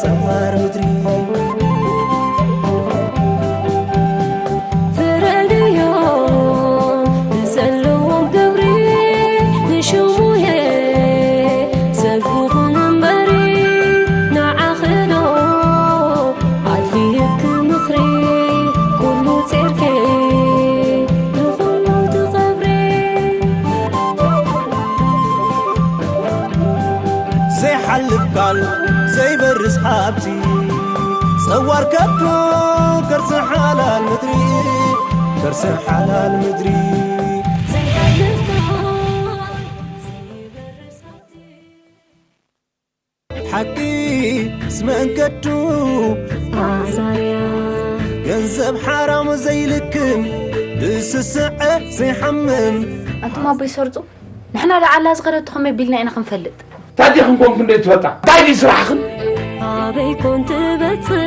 ጸዋር ምድሪ ፍረድዮ ንዘለዎም ግብሪ ንሽሙየ ዘግኹን እምበሪ ንዓኽዶ ኣድልየኪ ምኽሪ ኩሉ ጼርኬ ንኹሉ ትቐብሪ። ዘይሓልፍ ቃል ዘይበርስ ሃብቲ ጸዋር ከብቱ ከርሲ ሓላል ምድሪ ከርሲ ሓላል ምድሪ ዘይሓልፍ ቃል ዘይበርስ ሃብቲ ሓቂ ስመንገዱ ኣዛርያ ገንዘብ ሓራሙ ዘይልክም ብስስዐ ዘይሓምም ኣንቱም ኣቦይ ሰርጹ ንሕና ደኣ ዓላ ዝኸደቱ ከመይ ቢልና ኢና ክንፈልጥ? ታዲያ ክንኮን ክንደይ ትፈልጣ? እንታይ ድዩ ስራሕኽን? ኣበይ ኮን ትበጽሕ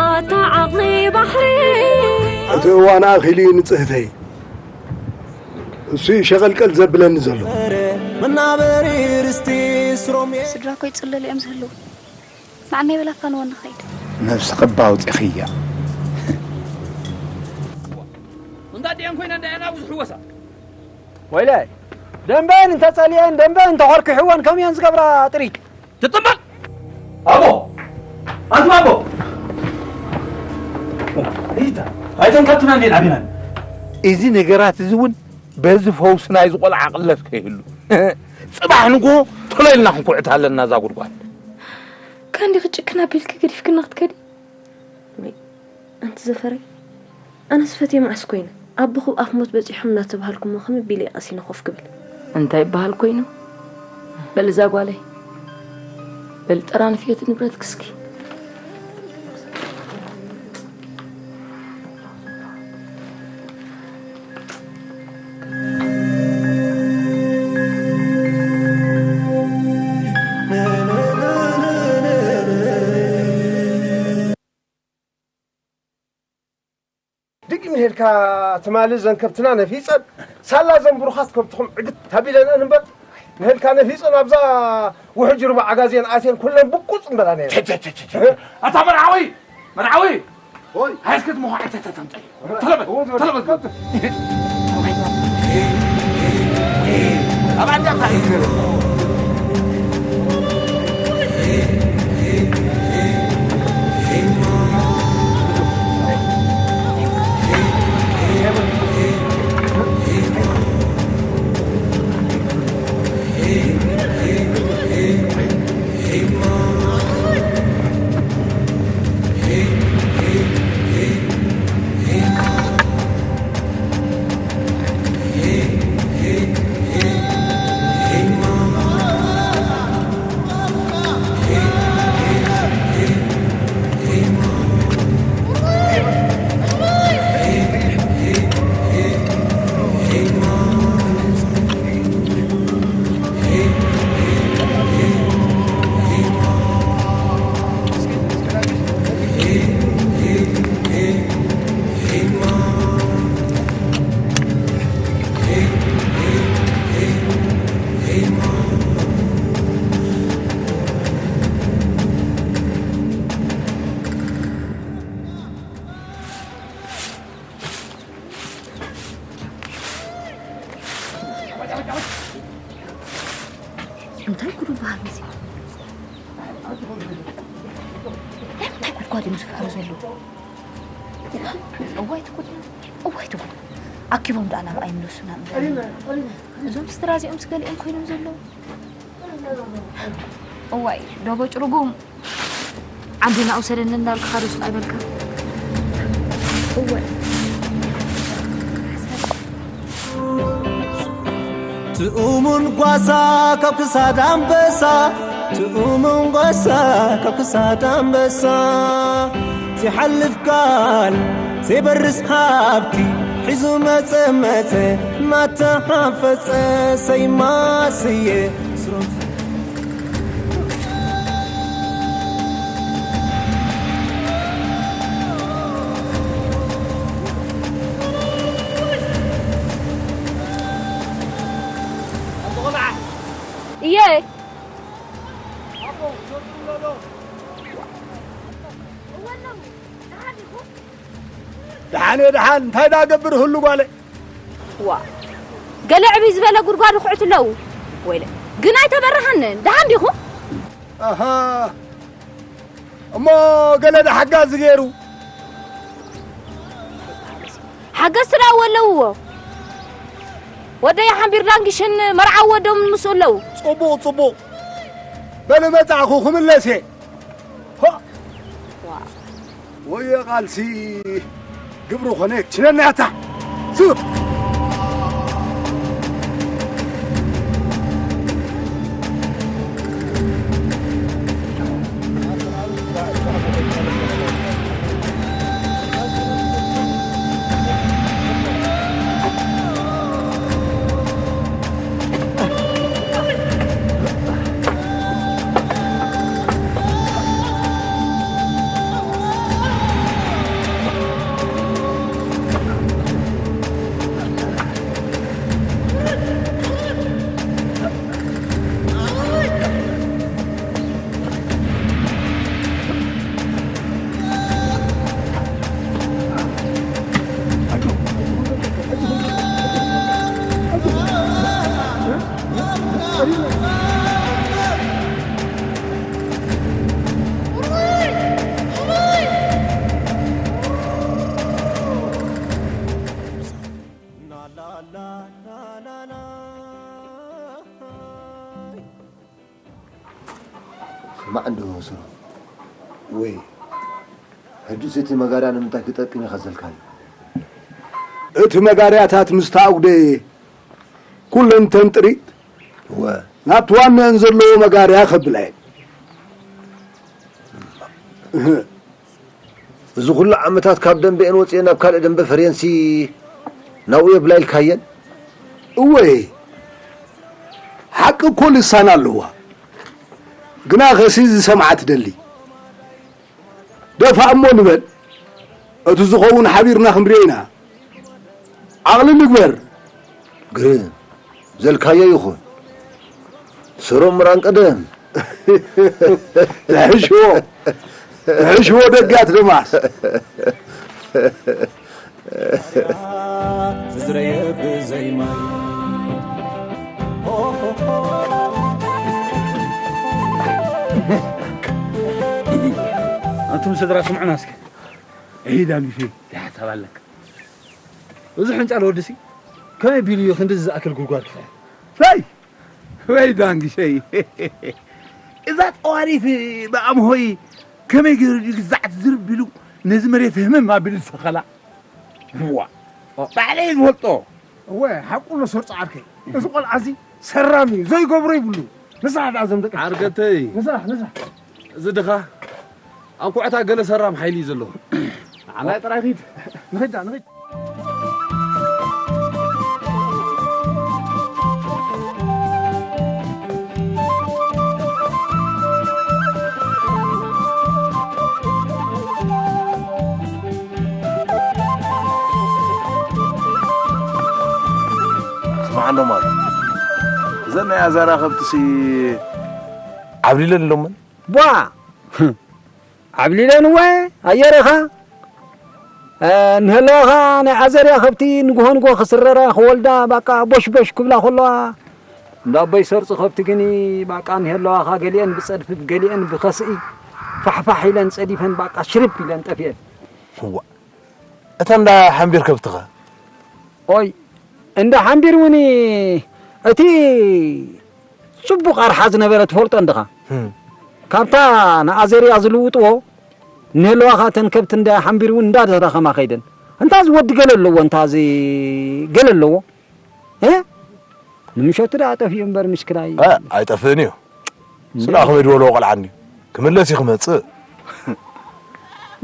ኣታ ዓቕሊ ባሕሪ እቲ እዋን ኣኺሉ እዩ ንጽህተይ። እሱ እዩ ሸቐልቀል ዘብለኒ ዘሎ። መናበሪ ርስቲ ስሮም እየ። ስድራ እኮ ይጽለሉ እዮም ዝህልዉ። ንዓመይ በላካ ንወ ንኸይድ። ነብስኺ እባ ኣውጺኽያ። እንዳ ድየን ኮይነን ዳያና ብዙሕ ወሳ። ወይለይ፣ ደንበአን እንተጸሊአን፣ ደንበ እንተኾርኪሕወን፣ ከምኡ እየን ዝገብራ ጥሪት። ትጥመቕ! ኣቦ! ኣንቱም ኣቦ! እይታ፣ ኣይተንካቱና እንዴ ናቢናን? እዚ ነገራት እዚ እውን በዚ ፈውሲ ናይዚ ቆልዓ ቅለት ከይህሉ። ጽባሕ ንግሆ ቶሎ ኢልና ክንኩዕት ኣለና እዛ ጉድጓድ። ከንዲ ክጭክን ኣቢልኪ ገዲፍክና ክትከዲ? ወይ፣ ኣንቲ ዘፈረይ፣ ኣነስ ፈትየ መዓስ ኮይነ፣ ኣቦኹ ኣብ ኣፍ ሞት በጺሖም እናተባሃልኩሞ ከመይ ቢለ እየ ቀሲነ ኮፍ ክብል? እንታይ ይበሃል ኮይኑ? በል እዛ ጓለይ፣ በል ጥራንፊ እቲ ንብረትኪ እስኪ። ድግም ንሄድካ ትማሊ እዘን ከብትና ነፊጸን ሳላ እዘን ብሩኻት ከብትኹም ዕግት ታቢለንአን እምበር ንሄድካ ነፊጸን ኣብዛ ውሕጅ ሩባ ዓጋዜን ኣትየን ኩለን ብቁጽ እምበላ ነየን። ቸ፣ ቸ፣ ቸ፣ ቸ። እ? ኣታ መርዓዊ! መርዓዊ! ኦይ! ሃይስከት ምዃዕ ተተተምጠይ። ተለበት! ተለበት! ኣብ ዓዲ ኣታ እዩ ዝገበረ። እንታይ ጉዱ በሃሊ እዚ? ናይ ምንታይ ጉድጓድ እዮም ዝፍሕሩ ዘለዉ? እዋይ ትጉድ፣ እዋይ ትጉድ። ኣኪቦም ደኣ ናብኣ ይምለሱና እምበር። እዞም ስድራ እዚኦም ስገሊኦም ኮይኖም ዘለዉ። እዋይ፣ ዶ በጭ ርጉም። ዓንዴና ውሰደኒ እንዳልካ ዶ ስቕ ኣይበልካ? እወ። ትእሙን ጓሳ ካብ ክሳድ ኣንበሳ፣ ትእሙን ጓሳ ካብ ክሳድ ኣንበሳ። ዘይሓልፍ ቃል ዘይበርስ ሃብቲ ሒዙ መጸ መጸ፣ እናተሓፈጸ ሰይማስየ ስሮፍ እየ። ደሓን እየ፣ ደሓን። እንታይ ዳገብር ህሉ ጓለ? ዋ፣ ገለ ዕብይ ዝበለ ጉድጓድ ይኹዕቱ ኣለዉ። ወይለ፣ ግን ኣይተበረሃንን። ደሓን ዲኹ? ኣሃ፣ እሞ ገለ ዶ ሓጋዚ ገይሩ? ሓገዝቲ ደኣ ኣለውዎ። ወደይ ሓምቢር ዳንጊሽን መርዓዊ ወዶምን ምስኡ ኣለዉ። ጽቡቕ፣ ጽቡቕ። በሊ መጻእኹ ክምለስ እየ። ሆ! ዋ። ወዮ ቃልሲ ግብሩ ኾነ ክችነና ያታ። ሱር! ስማዕ እንዶ ስሩ። ወይ፣ ሕጅስ እቲ መጋርያ ንምንታይ ክጠቅም ኢኻ ዘልካዮ? እቲ መጋርያታት ምስ ተኣጉደ ኩለን ተን ጥሪት እወ። ናብቲ ዋንአን ዘለዎ መጋርያ ከብላ እየን። እዚ ኩሉ ዓመታት ካብ ደንበ ኤን ወፂኤ ናብ ካልእ ደንበ ፈርየንሲ ናብኡ የብላ ኢልካየን? እወ፣ ሓቂ እኮ ልሳን ኣለዋ። ግና ኸሲ ዝሰምዓ ትደሊ። ደፋእ እሞ ንበል። እቲ ዝኸውን ሓቢርና ክንሪኦ ኢና። ዓቕሊ ንግበር። ግርም። ዘልካዮ ይኹን። ስሮም ምራን ቀደም። ትሕሽዎ፣ ትሕሽዎ ደጋት ደማስ። ዝዝረየ ብዘይ ማይ። ኣንቱም ስድራ ስምዑና እስኪ። ዒዳ ሚፊ ይሓሳብ ኣለካ። እዚ ሕንጫል ወድሲ ከመይ ቢሉ እዩ ክንድዚ ዝኣክል ጉድጓድ ክኸ-? ፈይ! ወይ ዳንግሸይ። እዛ ጠዋሪት ብኣምሆይ ከመይ ገይሩ ድዩ ግዛዕቲ ዝርብ ኢሉ ነዚ መሬት ህምም ኣቢሉ ዝሰኸላ? ዋ! ባዕለይ ዝፈልጦ። እወ፣ ሓቁ ኣሎ ሰርጾ ዓርከይ። እዚ ቆልዓ እዚ ሰራም እዩ፣ ዘይገብሮ ይብሉ። ንስራሕ ደኣ እዞም ደቂ ዓርገተይ። ንስራሕ፣ ንስራሕ። እዚ ድኻ ኣንኩዕታ ገለ ሰራም ሓይሊ እዩ ዘለዎ። ንዓናይ ጥራይ ኺድ። ንኺድ ደኣ፣ ንኺድ። ስማዕ እንዶ ማሩ፣ እዘን ናይ ኣዛራ ከብትሲ ዓብሊለን ኣለዎመን? ቧ! ዓብሊለን እወ፣ ኣየርኻ? እ፣ እንሄለዋኻ ናይ ኣዘርያ ከብቲ ንግሆ ንግሆ ክስረራ ክወልዳ፣ ባቃ ቦሽ ቦሽ ክብላ ከለዋ፣ እንዳ ኣቦይ ሰርጺ ከብቲ ግን፣ ባቃ እንሄለዋኻ ገሊአን ብጸድፊ፣ ገሊአን ብኸስኢ ፋሕፋሕ ኢለን ጸዲፈን፣ ባቃ ሽርብ ኢለን ጠፊአን። እዋ፣ እታ እንዳ ሓምቢር ከብትኸ? ኦይ፣ እንዳ ሓምቢር እውን እቲ ጽቡቕ ኣርሓ ዝነበረ ትፈልጦ እንድኻ? ህም። ካብታ ንኣዘርያ ዝልውጥዎ እንሄለዋኻ እተን ከብቲ እንዳ ሓምቢር እውን እንዳተዳኸማ ከይደን። እንታ እዚ ወዲ ገለ ኣለዎ፣ እንታ እዚ ገለ ኣለዎ። እ? ንምሸቱ ደኣ ጠፊኡ እምበር ምሽክላ እዩ። እ፣ ኣይጠፍእን እዩ። ስላ ከመይ ዝበልዎ ቆልዓ እንድዩ። ክምለስ እዩ ክመጽእ።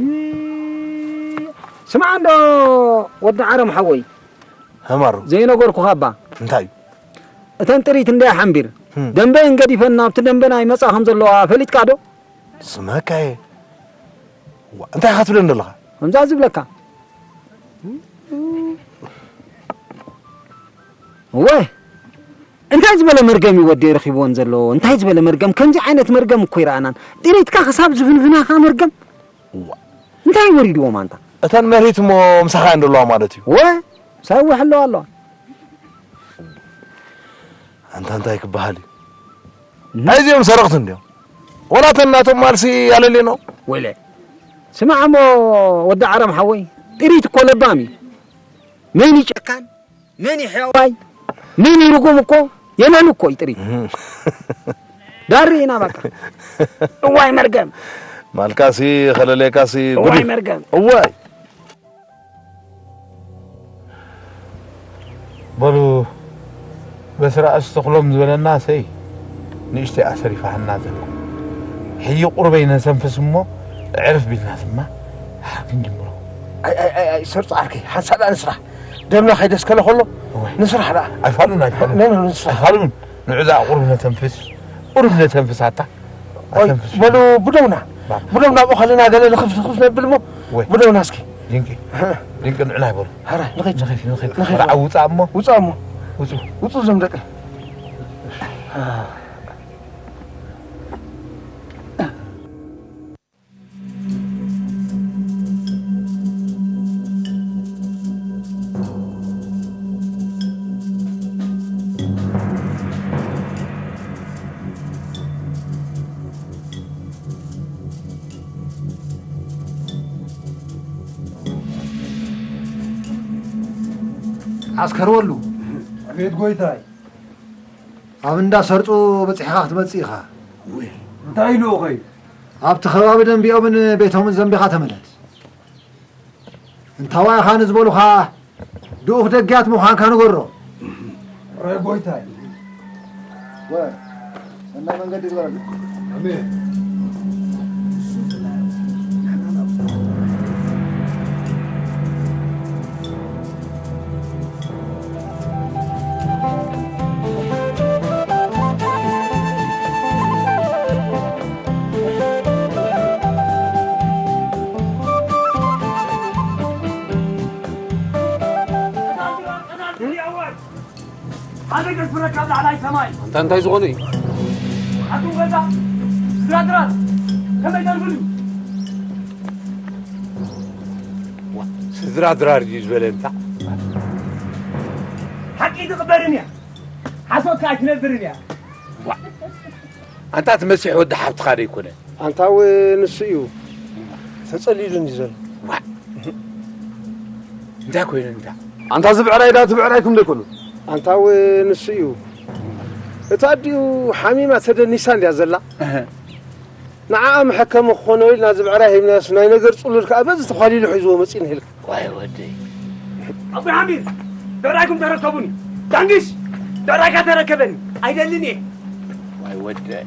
እ፣ ስማዕ እንዶ ወዲ ዓረም ሓወይ። ሃማሩ። ዘይነገርኩኻ እባ። እንታይ እዩ? እተን ጥሪት እንድያ ሓምቢር። ህም። ደንበ እየን ገዲፈን ናብቲ ደንበ ናይ መጻ ከም ዘለዋ ፈሊጥካ ዶ? ስመካየ። ዋ፣ እንታይ ኢኻ ትብለኒ ዘለኻ? ከምዛ ዝብለካ። እወ፣ እንታይ ዝበለ መርገም እዩ ወደይ ረኺብወን ዘሎ? እንታይ ዝበለ መርገም? ከምዚ ዓይነት መርገም እኮ ይረኣናን። ጥሪትካ ክሳብ ዝፍንፍናኻ መርገም? እዋ። እንታይ ወሪድዎም ኣንታ? እተን መርሂት እሞ ምሳኻ እየን ዘለዋ ማለት እዩ። ወ-፣ ሳዊ ሕለዋ ኣለዋ። ኣንታ እንታይ ክበሃል እዩ? እህ። ኣይዚኦም ሰረቕቲ እንዲዮም። ወላ እተን ናቶም ማልሲ ኣለሌኖ። ወይለ። ስማዕ እሞ ወዲ ዓረም ሓወይ፣ ጥሪት እኮ ለባም እዩ። መን እዩ ጨካን? መን እዩ ሕያዋይ? መን እዩ ርጉም እኮ የመን እኮ እዩ ጥሪት። እህ። ዳሪ ኢና በቃ። እዋይ መርገም። ማልካሲ ኸለሌካሲ እዋይ ጉድ እዩ። መርገም። እዋይ። በሉ፣ በስራ ኣስተኽሎም ዝበለና ሰይ ንእሽተይ ኣሰሪፋህና ዘሎ። ሕጂ ቁርበይ ነተንፍስ እሞ፣ ዕርፍ ቢልና ድማ ክንጅምሮ። ኣይ፣ ኣይ፣ ኣይ፣ ኣይ፣ ሰርጾ ዓርከይ፣ ሓንሳእ ደኣ ንስራሕ። ደምና ከይደስከለ ከሎ፣ እወ። ንስራሕ ደኣ። ኣይፋሉን፣ ኣይፋሉን። ነይ፣ ነይ፣ ንስራሕ። ኣይፋሉን። ንዑ ደኣ ቁሩብ ነተንፍስ። ቁሩብ ነተንፍስ ኣታ። ቆይ፣ ኣተንፍስ። በሉ፣ ብደውና። ባ። ብደውና ኣብኡ ከለና ገለ ልኽፍ፣ ልኽፍ ነብል እሞ፣ ወይ። ብደውና እስኪ። ድንቂ። ድንቂ፣ ንዑ ናይ በሉ። ሀረ፣ ንኸይድ። ንኸይድ፣ ንኸይድ። ንኸይድ። ወላ ዓው ውጻእ እሞ። ውጻእ እሞ። ውጹ። ውጹ እዞም ደቂ። ዓስከር ወሉ። ኣቤት ጎይታይ። ኣብ እንዳ ሰርጡ በጺሕኻ ክትመጽእ ኢኻ። ወይ፣ እንታይ ኢሉ ኸይ? ኣብቲ ከባቢ ደንቢኦምን ቤቶምን ዘንቢኻ ተመለስ። እንታዋይ ኢኻ ንዝበሉኻ ድኡኽ ደግያት ምዃንካ ንገሮ። ረ ጎይታይ። ወ-፣ ሰናይ መንገዲ ይግበረልኩም። ኣሜን። ኣነ ገስብረካ ኣብ ላዕላይ ሰማይ። ኣንታ እንታይ ዝኾነ እዩ? ኣቱም ገዛ ስድራ ድራር ከመይ ተንብሉ? ዋ፣ ስድራ ድራር እዩ ዝበለ እንታ። ሓቂ ትቕበርን እያ፣ ሓሶት ከኣ ኣይትነብርን እያ። ዋ፣ ኣንታ እቲ መሲሕ ወዲ ሓብትኻ ዶ ኣይኮነ? ኣንታ ው ንሱ እዩ ተጸሊሉኒ ዘሎ። ዋ፣ እንታይ ኮይኑ እንታ? ኣንታ እዚ ብዕራይ ዳ እቲ ብዕራይኩም ዶ ኣይኮኑን? ኣንታ ው ንሱ እዩ። እታ ኣዲኡ ሓሚማ ተደኒሳ እንድያ ዘላ። እህ። ንዓኣ መሐከሚ ክኾኖ ኢልና እዚ ብዕራይ ሂብናዮስ ናይ ነገር ጽሉል ከኣ በዚ ተዃሊሉ ሒዝዎ መጺኡ ንሂልካ። ዋይ ወደይ። ኣቦይ ሓሚድ፣ ብዕራይኩም ተረከቡኒ። ዳንግሽ፣ ብዕራይካ ተረከበኒ። ኣይደልን እየ። ዋይ ወደይ።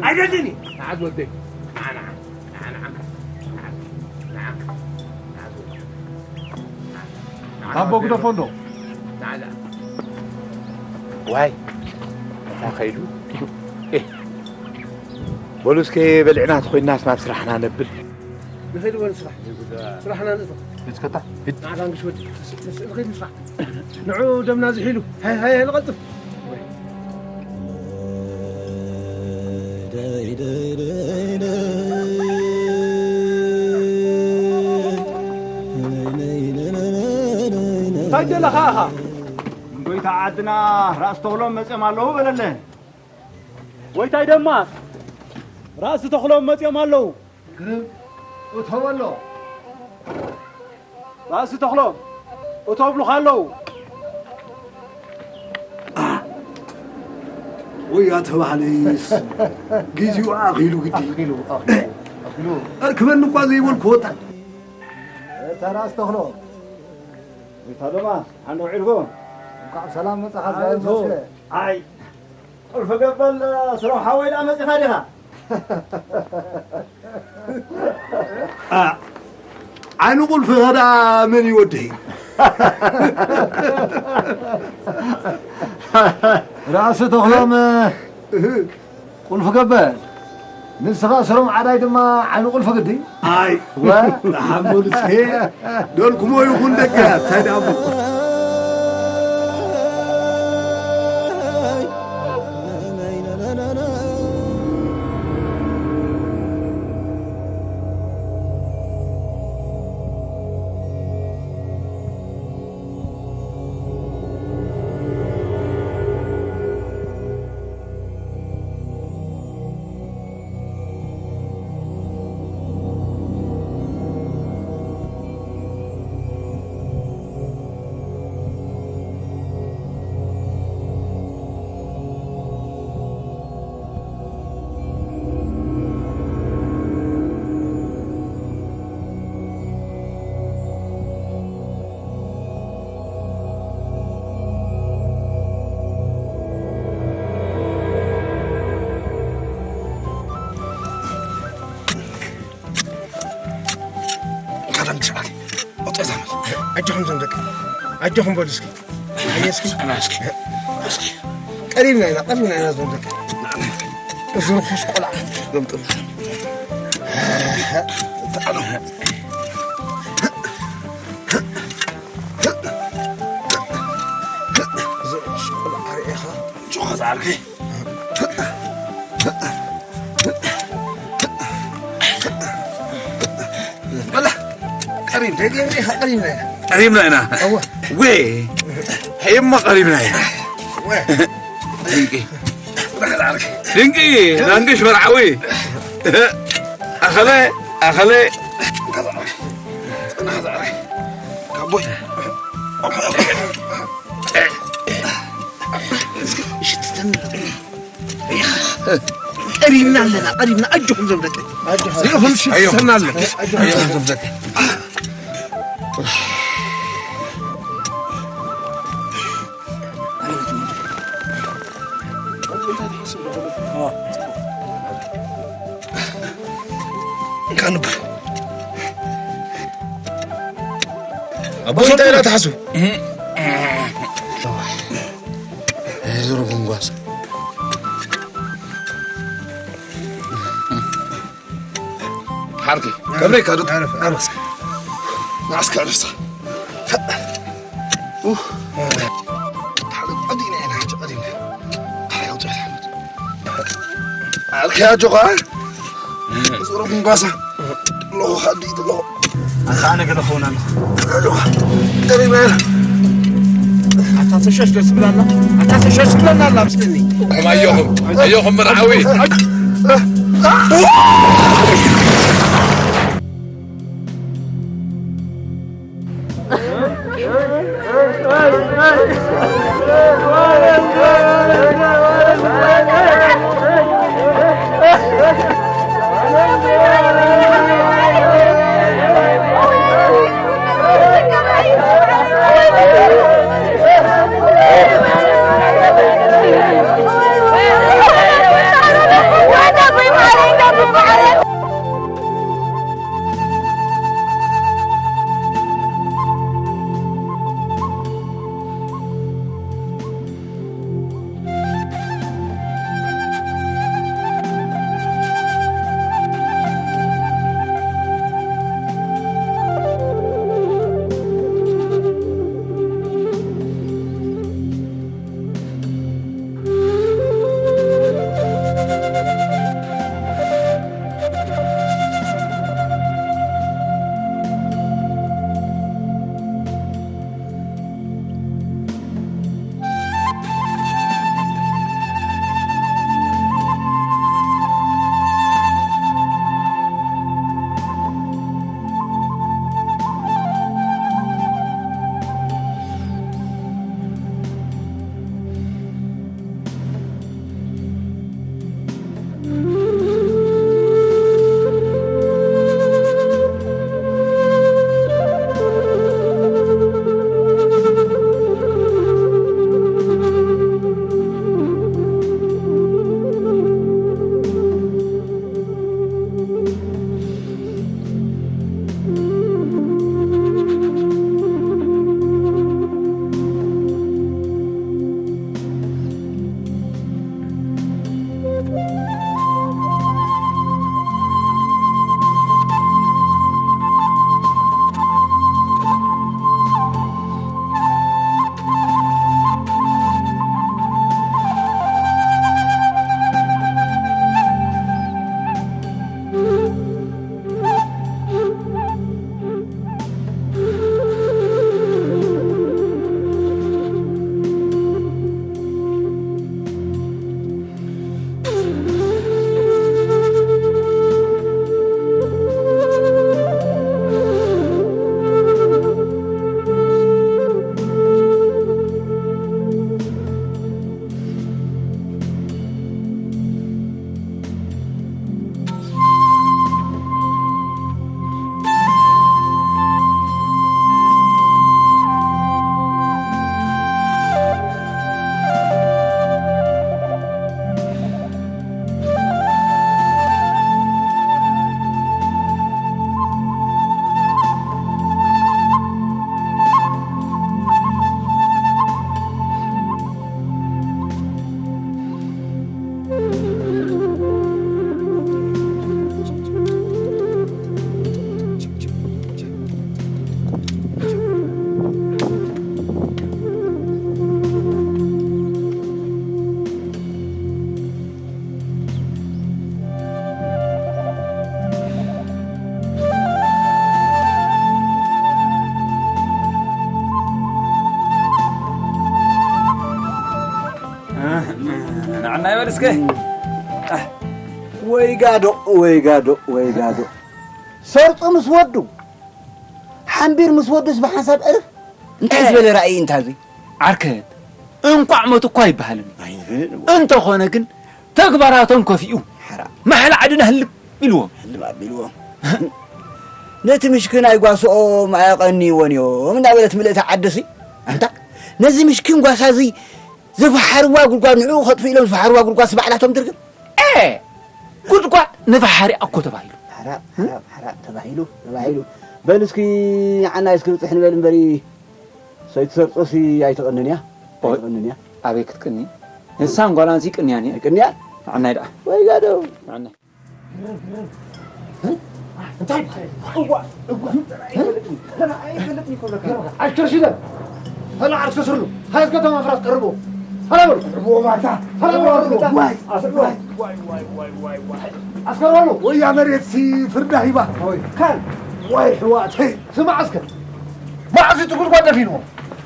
ኣይደልን እየ። ንዓት ወደይ። ንዓ፣ ንዓ፣ ንዓ፣ ንዓ፣ ንዓ፣ ንዓ፣ ንዓ፣ ንዓ፣ ኣቦ ግደፎ እንዶ። ንዓ፣ ንዓ። ዋይ። እንታይ ከይዱ? ኤህ። በሉ እስከ በሊዕና ተኾይናስ ናብ ስራሕና ነብል። ንኸይድ በል ስራሕ። ስራሕና ንእቶ። እስከታ፣ ሂድ። ንዓኻ እንግሽ ወዲ። ንኸይድ ንስራሕ። ንዑ ደምና ዝሒሉ። ሃይ፣ ሃይ፣ ሃይ፣ ንቐልጥፍ። እንታይ ደለኻ ኢኻ? ጎይታ ዓድና ራእሲ ተኽሎም መፅኦም ኣለዉ በለለ። ጎይታይ ደማስ ራእሲ ተኽሎም መፅኦም ኣለዉ። ግርም እቶ በሎ። ራእሲ ተኽሎም እቶ ብሉኻ ኣለዉ። ወይ ኣተባህለይስ ግዜኡ ኣኺሉ ግዲ። ኣኺሉ፣ ኣኺሉ፣ ኣኺሉ። እርክበኒ እኳ ዘይበልኩ ወጣ። እታ ራእሲ ተኽሎም። እታ ደማስ ሓንዶ ውዒልኩም? እንኳዕ ብሰላም መጻኻ። ኣይ፣ ዝባን ተስፌ። ኣይ። ቁልፊ ገበል ስሮም ሓወይ ደኣ መጺኻ ዲኻ? ኣ፣ ዓይኒ ቁልፊ ኸዳ መን ይወደይ? ራእሲ ተኽሎም እህ። ቁልፊ ገበል። ንስኻ ስሮም ዓዳይ ድማ ዓይኒ ቁልፊ ግዲ? ኣይ፣ ወ? ሓሙልሴ፣ ደልኩሞ ይኹን ደገ፣ እንታይ ደኣ እሞ። ኣጆኹም ዞም ደቂ ኣጆኹም በሉ እስኪ። ኣየ እስኪ ኣና እስኪ እስኪ ቀሪብና ኢና ቀሪብና ኢና ዞም ደቂ። እዚ ርኹስ ቆልዓ ዞም ጥም ተዓሎ። እዚ ርኹስ ቆልዓ ርኢኻ ጆኻ ዝዓርከይ። በላ ቀሪብ ደጊም ሪኻ ቀሪብና ኢና። ቀሪብና ኢና። እወ። ወይ ሄማ ቀሪብና ኢና። ወይ ድንቂ ድንቂ ዳንግሽ መርዓዊ። ኣኸለ ኣኸለ። ጽናሕ ዛዕሪ ካቦይ። ሽትተን ቀሪብና ኣለና ቀሪብና ኣጆኹም ዞም ደቂ። ኣጆኹም ሽትተን ኣሎ። ኣጆኹም ዞም ደቂ። ካንብ ኣቦ እንታይ ኢላ ትሓስቡ? ዙሩ ጉንጓስ ሓርኪ ከብረይ ካዱት ዓረፍ ኣመስክ ናስካ ርስኻ ሓደ ቀዲና ኢና ሕጂ ቀዲና ሓያው ጨት ሓመድ ኣርኪያ ጆኻ ዙሩ ጉንጓሳ ኣለኹ ሓዲ ኣለኹ ኣታ ኣነ ገለ ኸውን ኣለኹ ኣታ ተሸሽ ደስ ብላና ኣታ ተሸሽ ብለና ኣላ ምስልኒ ኣዮኹም ኣዮኹም መርዓዊ እስከ። ኣህ፣ ወይ ጋዶ፣ ወይ ጋዶ፣ ወይ ጋዶ። ሰርጡ ምስ ወዱ፣ ሓምቢር ምስ ወዱስ ብሓንሳብ ዕርፍ። እንታይ ዝበለ ራእይ እንታዚ? ዓርከት፣ እንቋዕ ሞት እኳ ኣይበሃልን። ኣይንብል። እንተኾነ ግን ተግባራቶም ከፊኡ። ሓራ። ማሕላ ዓድና ህልም ኢልዎም። ህልም ኣቢልዎም። ነቲ ምሽክን ኣይጓስኦም ኣያቐንይዎን እዮም እንዳበለት ምልእቲ ዓድሲ። ኣንታ፣ ነዚ ምሽክን ጓሳ እዚ ዝፈሓርዋ ጉድጓድ፣ ንዕኡ ከጥፍኡ ኢሎም ዝፈሓርዋ ጉድጓድ ስባዕላቶም ድርግም። ኤ! ጉድጓድ ንፈሓሪ ኣኮ ተባሂሉ። ሓራ፣ ሓራ፣ ሓራ፣ ተባሂሉ፣ ተባሂሉ። በል እስኪ ንዓና እስኪ ብፅሕ ንበል እምበሪ፣ ሰይቲ ሰርጾሲ ኣይትቐንን እያ። ኦይ፣ ኣይትቐንን እያ። ኣበይ ክትቅኒ? ንሳን ጓላንሲ ይቅንያን እየ። ይቅንያን? ንዓናይ ደኣ። ወይ ጋዶ። ንዓናይ። እንታይ ይበሃል? እዋ፣ እዋ። ኣይፈልጥን። ኣይፈልጥን ይኮለካ። ኣሽከርሽለ። ተላ ዓርሰ ስርሉ። ሃይዝ ከተማ ፍራስ ቀርቦ። ሰላም በሉ። ቀርቦ ማታ። ሰላም በሉ። ዋይ፣ ዋይ፣ ዋይ፣ ዋይ፣ ዋይ፣ ዋይ። ኣስከር በሉ። ወያ መሬት ሲ ፍርዳ ሂባ። ወይ። ካል። ወይ ሕዋተይ። ስማዕ እስከ። መዓዝ እቲ ጉድጓድ ደፊንዎ?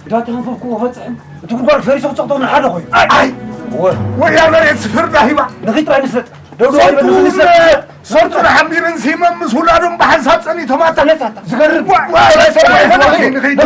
እዳ ተንፈፍኩዎ ፈጽዕን። እቲ ጉድጓድ ፈሪሱ ክጸቕጦ ንሓደ ኮይኑ። ኣይ! ወ- ወያ መሬት ፍርዳ ሂባ። ንኺድ ጥራይ ንስለጥ። ደው ደው ሰርጡ ይበል፣ ንስለጥ። ሰርጡ ንሓሚርን ሲመም ምስ ውላዶም ብሓንሳብ ጸኒቶም ኣታ። ነታ፣ ኣታ። ዝገርም። ዋ- ዋ- ዋ- ንኺድ። ንኺድ።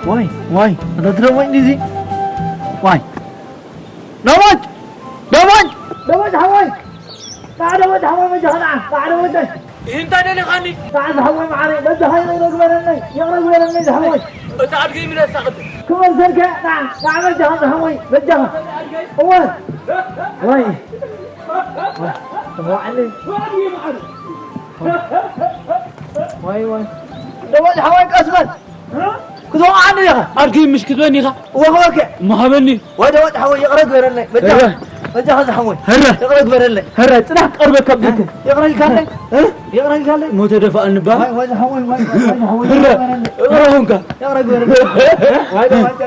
ዋይ፣ ዋይ፣ ኣታ ደሞጭ ዲዚ? ዋይ። ደሞጭ! ደሞጭ! ደሞጭ ሓወይ! ና ደሞጭ ሓወይ፣ በጃኻ ና፣ ና ደሞጭ! እንታይ ደሊኻኒ? ና ዝሓወይ መዓረይ፣ በጃኻ ይቕረ ግበረለይ፣ ይቕረ ግበረለይ ዝሓወይ! እታ ኣድጊ ይምለሳ ቅድም። ክመልሰልካ፣ ና፣ ና በጃኻ ዝሓወይ፣ በጃኻ! እወ! ዋይ! ዋይ! እሞ ዓሊ! ዋይ፣ ዋይ! ደሞጭ ሓወይ፣ ቀስ በል! ክትወቕዓኒ ኢኻ። ኣድጊ ምሽ ክትበኒ ኢኻ። እወ፣ ክበኪ። እሞ ሃበኒ። ወደ ወድ ሓወይ፣ ይቕረ ግበረለይ። በጃኻ፣ እረ። በጃኻ ዝሓወይ። እረ። ይቕረ ግበረለይ። እረ፣ ጽናሕ ቀርበ ከብድክ። ይቕረ ኢልካለይ? እ? ይቕረ ኢልካለይ? ሞተ ደፋኣኒ ባ። ዋይ፣ ዋይ፣ ዝሓወይ፣ ዋይ፣ ዋይ፣ ዋይ፣ ዝሓወይ፣ እረ። ይቕረ ግበረለይ። እረ ሆንካ። ይቕረ ግበረለይ። ዋይ፣ ደማጫ።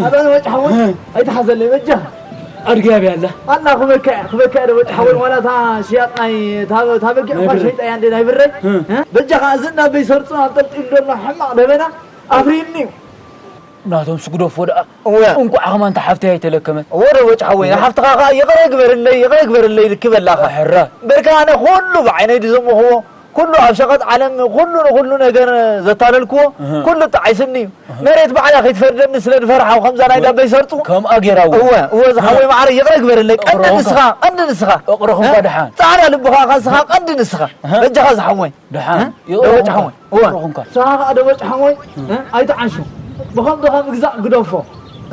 ኣበ ወጭ ሓወይ፣ እ። ኣይትሓዘለይ፣ በጃኻ። ኣድጊ ኣበይ ኣላ? ኣላ ክበካ እያ፣ ክበካ እያ፣ ወጭ ሓወይ፣ ዋላ እታ ሽያጥ ናይ፣ እታ፣ እታ በጊዕ ናይ እኳ ብረይ። ሸይጠያ እንዴ ናይ ብረይ? እ። እ? በጃኻ፣ እዚ እንዳ በይ ሰርጹ ኣንጠልጢሉ ዘሎ ሕማቕ ደበና ኣፍሪኒ እዩ። ናቶም ስጉደፎ ደኣ። እወ። እንቋዕ ከማን እታ ሓፍተይ ኣይተለከመት። እወ፣ ዶ ወጭ ሓወይ፣ እወ። ንሓፍትኻ ኸኣ ይቕረ ግበርለይ፣ ይቕረ ግበርለይ ልክበላኻ። ሕራ። በርካ ኣነ ኩሉ ብዓይነይ ድዘመኽዎ፣ ኩሉ ኣብ ሸቐጥ ዓለም፣ ኩሉ ንኹሉ ነገር ዘታለልክዎ፣ እህ። ኩሉ ጠዓይስኒ እዩ። እህ። መሬት ባዕላ ከይትፈርደኒ ስለ ዝፈርሓ፣ ከምዛ ናይ ዳበይ ሰርጡ። ከምኣ ጌራ እውን። እወ፣ እወ፣ ዝሓወይ እህ። ማዕረ ይቕረ ግበረለይ። ቀንዲ እቕረኹም ንስኻ፣ ከ-፣ ቀንዲ ንስኻ። እቕረኹም እህ? ከ ድሓን። ጻዕዳ ልብኻ ከ ንስኻ፣ ቀንዲ ንስኻ። እህ? በጃኻ ዝሓወይ። ድሓን። እህ? ይቕረኹም ደወጭ ከ። ሓወይ። እወ። እቕረኹም ከ። ንስኻ ከኣ ደወጭ ሓወይ፣ እህ። እህ? ኣይትዓሹ። ብኸምዚ ከም ምግዛእ ግደፎ።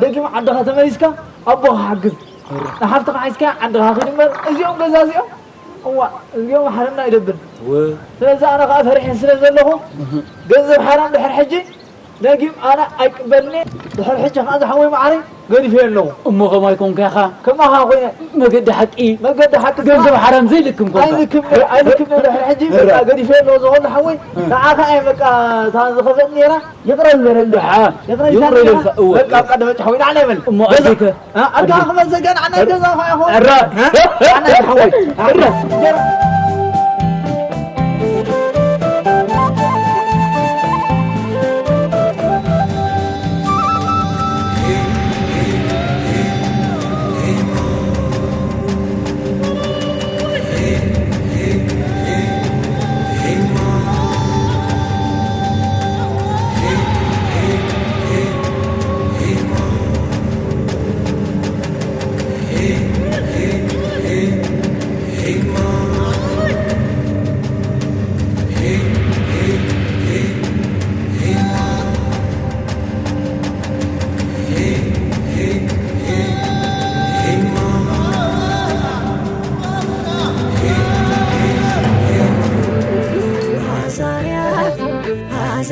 ደጊም ዓድኻ ተመሊስካ፣ ኣቦኻ ሓግዝ። እህ። ንሓፍትኻ ሒዝካ ዓድኻ ኺድ እምበር፣ እዚኦም ገዛ እዚኦም እዋ፣ እዚኦም ሓረምና ይደብር። ወ- ስለዚ ኣነ ኸዓ ፈሪሐ ስለ ዘለኹ፣ እህ። ገንዘብ ሓራም ድሕር ሕጂ፣ ነጊም ኣነ ኣይቅበልኒ። ድሕር ሕጂ ኸዓ ዝሓወይ መዓረይ ገዲፈዮ ኣለኹ። እሞ ኸማይ ኮንካ ኢኻ። ከማኻ ኮይነ። መገዲ ሓቂ። መገዲ ሓቂ ገንዘብ ሓራም ዘይልክም ኮንካ። ኣይልክም፣ ኣይልክም ድሕር ሕጂ፣ እረ። በቃ ገዲፈዮ ኣለኹ ዝኾነ ሓወይ። እህ። ንዓኻ እየ በቃ እታ ዝኸፈት ነይራ። ይቕረ ዝበለኒ። ደሓ። ይቕረ ይቕረ ይዛረብ ኢልካ፣ እወ። በቃ፣ ኣብ ቀደመ ጫሕወይ፣ ንዓና ይበል። እሞ ገዛ። ኣዴከ? እ? ኣዴ። ኣዴ ክመዘገ፣ ንዓና ገዛ ኸዓ ይኾን። ዕረ። እ? ንዓና ይትሓወይ። ዕረ።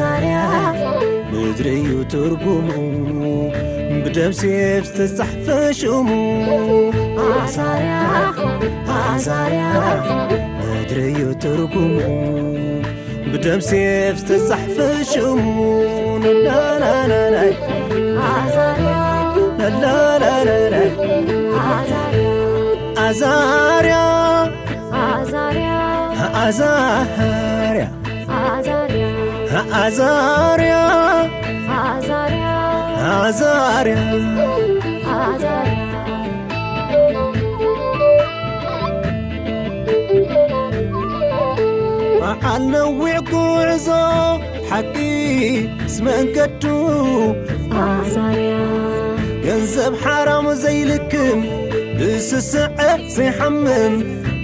ኣዛርያ ምድሪ እዩ ትርጉሙ፣ ብደም ሴፍ ዝተጻሕፈ ሽሙ። ኣዛርያ፣ ኣዛርያ ምድሪ እዩ ትርጉሙ፣ ብደም ሴፍ ዝተጻሕፈ ሽሙ። ናናናናይ፣ ኣዛርያ፣ ናናናናይ፣ ኣዛርያ፣ ኣዛርያ፣ ኣዛርያ፣ ኣዛርያ፣ ኣዛርያ፣ ኣዛርያ፣ ኣዛርያ፣ ኣዛርያ፣ ኣዛርያ። በዓል ነዊዕ ጉዕዞ ሓቂ ዝመንገዱ ኣዛርያ። ገንዘብ ሓራም ዘይልክም፣ ብስስዐ ዘይሓምም፣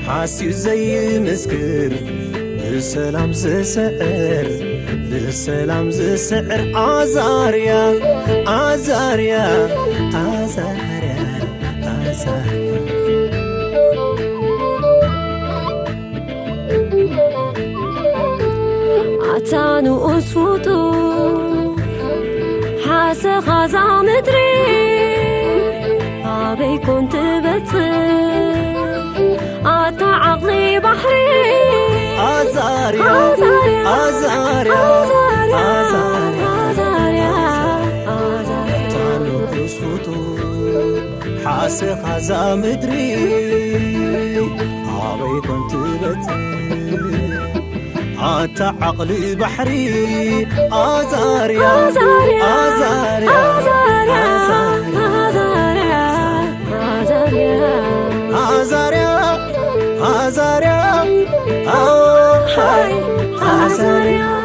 ሓስዩ ዘይምስክር፣ ብሰላም ዝስዕር፣ ብሰላም ዝስዕር ኣዛርያ፣ ኣዛርያ፣ ኣዛርያ፣ ኣዛርያ። ኣታ ንኡስ ፍጡር ሓሰኻ እዛ ምድሪ ኣበይ ኮን ትበጽሕ? ኣታ ዓቕሊ ባሕሪ ኣዛርያ፣ ኣዛርያ፣ ኣዛርያ፣ ኣዛርያ፣ ኣዛርያ፣ ኣዛርያ፣ ኣዛርያ። ኣታ ንኡስ ፍጡር ሓሰኻ እዛ ምድሪ ኣበይ ኮን ትበጽሕ? ኣታ ዓቕሊ ባሕሪ ኣዛርያ፣ ኣዛርያ፣ ኣዛርያ፣ ኣዛርያ፣ ኣዛርያ፣ ኣዛርያ፣ ኣዛርያ፣ ኣዛርያ፣ ኣዛርያ፣ ኣሃይ፣ ኣዛርያ።